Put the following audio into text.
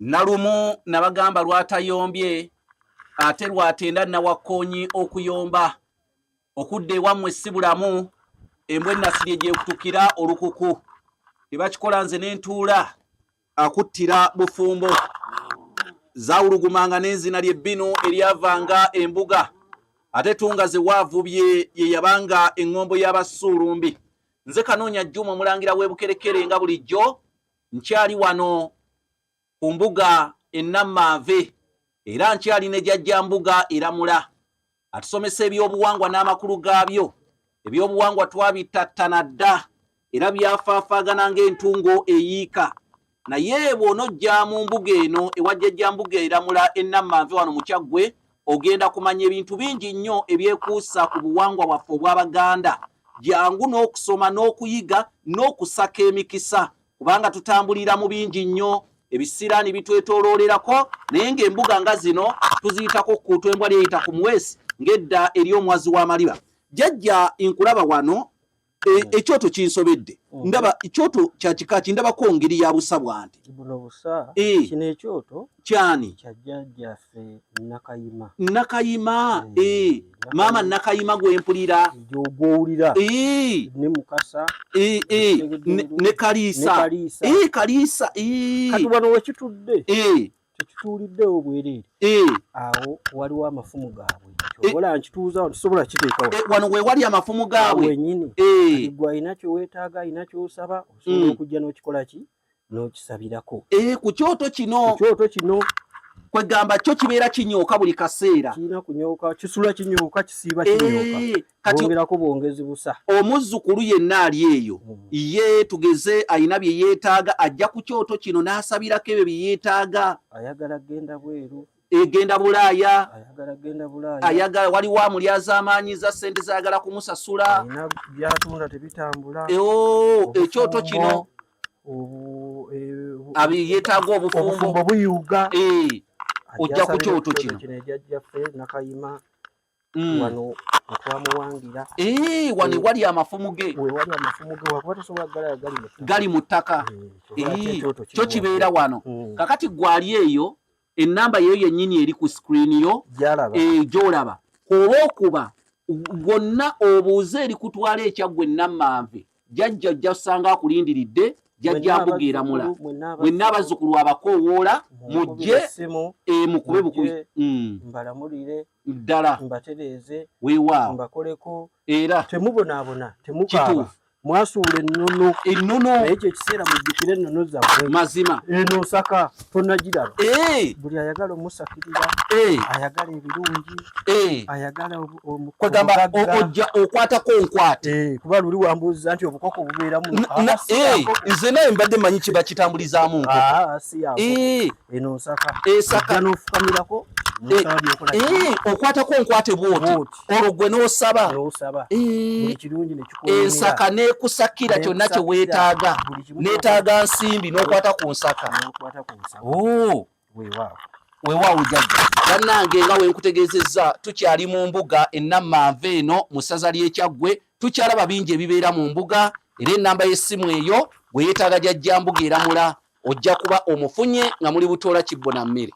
Nalumu nabagamba lwatayombye ate lwatenda Nawakkoonyi okuyomba. Okudda ewammwe si bulamu, embwa ennasirye gyekutukira olukuku. Tebakikola nze ne ntuula akuttira bufumbo. Zaawulugumanga n'enzina ly'ebbinu eryavanga embuga. Ate tunga ze waavubye ye yabanga eŋŋombo y'Abasuulumbi. Nze Kanoonya Juma Omulangira w'e Bukerekere nga bulijjo nkyali wano ku mbuga e Nammanve era nkyali ne jajja Mbuga Eramula atusomesa ebyobuwangwa n'amakulu gaabyo. Ebyobuwangwa twabittattana dda era byafaafaagana ng'entungo eyiika. Naye bw'onojja mu mbuga eno ewa jjajja Mbuga Eramula e Nammanve wano mu Kyaggwe ogenda kumanya ebintu bingi nnyo ebyekuusa ku buwangwa bwaffe obw'Abaganda. Jangu n'okusoma n'okuyiga n'okusaka emikisa kubanga tutambulira mu bingi nnyo ebisiraani bitwetooloolerako naye ng'embuga nga zino tuziyitako kkuutu embwa lyeyita ku muweesi ng'edda eri omwazi w'amaliba. Jjajja nkulaba wano e, mm. ekyoto kinsobedde mm. ndaba ekyoto kya kika ki ndabako ngeri ya busa bwante buno busa e. kino ekyoto kyani kya jjajjaffe Nakayima Nakayima e. e. maama Nakayima gwe mpulira gwowulira e. ne Mukasa e, e. ne Kaliisa e, Kaliisa e. kati wano wekitudde e. tekituuliddewo bwereere eh. awo waliwo amafumu gaabwe kyobola eh. nkituuza wano tusobola kiteekawo eh, wano we wali amafumu gaabwe wenyini gwe alina kyeweetaaga alina kyosaba osobola mm. okujja n'okikola ki n'okisabirako ku kyoto kino kyoto kino kwegamba kyo kibeera kinyooka buli kaseera kirina kunyooka kisula kinyooka kisiiba kinyooka kati bongerako bwongezi busa omuzzukulu yenna ali eyo mm. ye tugeze alina bye yeetaaga ajja ku kyoto kino n'asabirako ebyo bye yeetaaga ayagala genda bweru egenda bulaaya ayagala genda bulaaya ayagala waliwo amulyazaamaanyiza ssente zayagala kumusasula byatunda tebitambula ekyoto kino yeetaaga obufumbo buyuuga ojja ku kyoto kino jjajjaffe Nakayima mm. wano twamuwangira eh, wano eh. wali amafumu ge wewali amafumu ge wakuba tosobola gala gali mu gali mu ttaka eh, kyo kibeera wano mm. kakati gwali eyo enamba yeyo yennyini eri ku screen yo gyolaba oba okuba gwonna obuuze eri kutwala ekyaggwe Nammanve jajja ojja kusanga akulindiridde jajja mbuga eramula mwenna abazzukulu abakoowoola mujje mukube bukubi mm. mbalamulire ddala mbatereeze weewaawo mbakoleko era temubonaabona temukaaba mwasuula ennono ennono naye ekyo ekiseera mujjukire ennono zammwe mazima eno nsaka tonagiraba eh. buli ayagala omusakirira eh. ayagala ebirungi eh. ayagala kwegamba ojja okwatako nkwate kuba luli wambuuziza nti obukoko bubeeramu nze naye mbadde manyi kiba kitambulizaamu nkoko ah, eno nsaka esaka n'ofukamirako okwatako nkwate bwoti olwo gwe n'osaba ensaka n'ekusakira kyonna kye weetaaga neetaaga nsimbi n'okwata ku nsaka oh. weewaawo jajja bannange nga wenkutegeezezza tukyali mu mbuga enammanva eno mu ssaza ly'ekyaggwe tukyalaba bingi ebibeera mu mbuga era ennamba y'essimu eyo gwe yeetaaga jajja mbuga eramula ojja kuba omufunye nga muli butoola kibbo na mmere.